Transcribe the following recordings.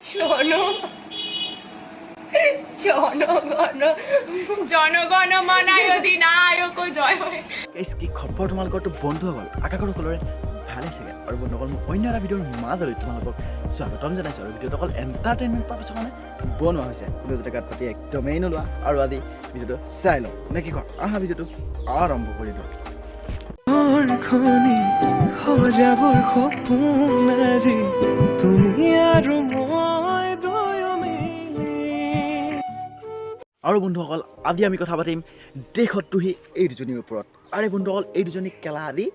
জন জনগণ জনগণ মনায় অধিনায়ক জয় হে। গাইছ, কি খবৰ তোমালোকৰতো বন্ধুসকল? আশা কৰোঁ সকলোৰে ভালেই চাগে। আৰু বন্ধুসকল, মই অন্য এটা ভিডিঅ'ৰ মাজলৈ তোমালোকক স্বাগতম জনাইছোঁ। আৰু ভিডিঅ'টো অকল এণ্টাৰটেইনমেণ্ট পাৰ্পাছৰ কাৰণে বনোৱা হৈছে, কোনো যাতে গাত পাতি একদমেই নোলোৱা। আৰু আজি ভিডিঅ'টো চাই লওঁ, নে কি কোৱা? আহা, ভিডিঅ'টো আৰম্ভ কৰি দিওঁ। ঘৰখনি সজাবৰ সপোন আজি তুমি আৰু মই দুয়ো মিলি। আৰু বন্ধুসকল, আজি আমি কথা পাতিম দেশদ্ৰোহী এই দুজনীৰ ওপৰত। আৰে বন্ধুসকল, এই দুজনী কেলা আজি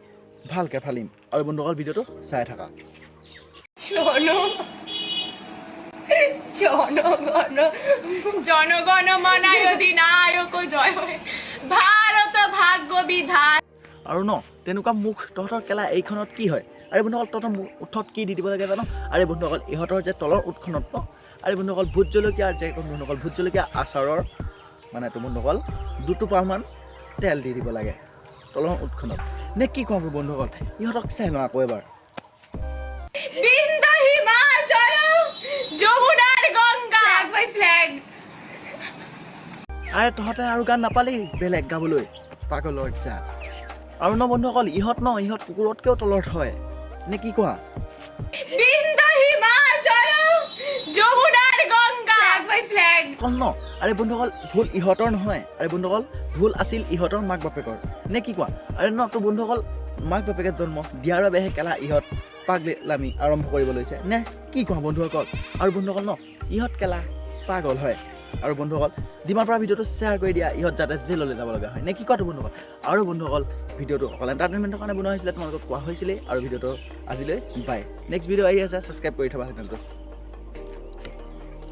ভালকৈ ফালিম। আৰু বন্ধুসকল, ভিডিঅ'টো চাই থাকা। জন জনগণ জনগণ মনায় অধিনায়ক জয় হে, ভাৰত ভাগ্য বিধাতা। আৰু ন তেনেকুৱা মুখ তহঁতৰ কেলা এইখনত কি হয়? আৰে বন্ধুসকল, তহঁতৰ মুখ ওঠত কি দি দিব লাগে জানো? আৰে বন্ধুসকল, ইহঁতৰ যে তলৰ ওঠখনত ন, আৰে বন্ধুসকল, ভোট জলকীয়াৰ যে বন্ধুসকল, ভোট জলকীয়া আচাৰৰ মানে এইটো বন্ধুসকল, দুটোপালমান তেল দি দিব লাগে তলৰ ওঠখনত, নে কি কওঁ বন্ধুসকল? ইহঁতক চাই লওঁ আকৌ এবাৰ। বিন্ধ্য হিমাচল যমুনাৰ গংগা। ফ্ল্যাগ বাই ফ্ল্যাগ। আৰে তহঁতে আৰু গান নাপালি বেলেগ গাবলৈ, পাগলৰ জাত? আৰু ন বন্ধুসকল, ইহঁত ন ইহঁত কুকুৰতকৈও তলত হয়, নে কি কোৱা? বিন্ধ্য হিমাচল যমুনাৰ গংগা। ফ্ল্যাগ বাই ফ্ল্যাগ। অকল ন, আৰে বন্ধুসকল, ভুল ইহঁতৰ নহয়। আৰে বন্ধুসকল, ভুল আছিল ইহঁতৰ মাক বাপেকৰ, নে কি কোৱা? আৰে ন তো বন্ধুসকল, মাক বাপেকে জন্ম দিয়াৰ বাবেহে কেলা ইহঁত পাগলামি আৰম্ভ কৰিব লৈছে, নে কি কোৱা বন্ধুসকল? আৰু বন্ধুসকল, ন ইহঁত কেলা পাগল হয়। আৰু বন্ধুসকল, যিমান পৰা ভিডিঅ'টো শ্বেয়াৰ কৰি দিয়া, ইহঁত যাতে জেললৈ যাব লগা হয়, নে কি কোৱাটো বন্ধুসকল? আৰু বন্ধুসকল, ভিডিঅ'টো অকল এণ্টাৰটেইনমেণ্টৰ কাৰণে বনোৱা হৈছিলে, তোমালোকক কোৱা হৈছিলেই। আৰু ভিডিঅ'টো আজিলৈ বাই। নেক্সট ভিডিঅ' আহি আছে, ছাবস্ক্ৰাইব কৰি থবা চেনেলটো।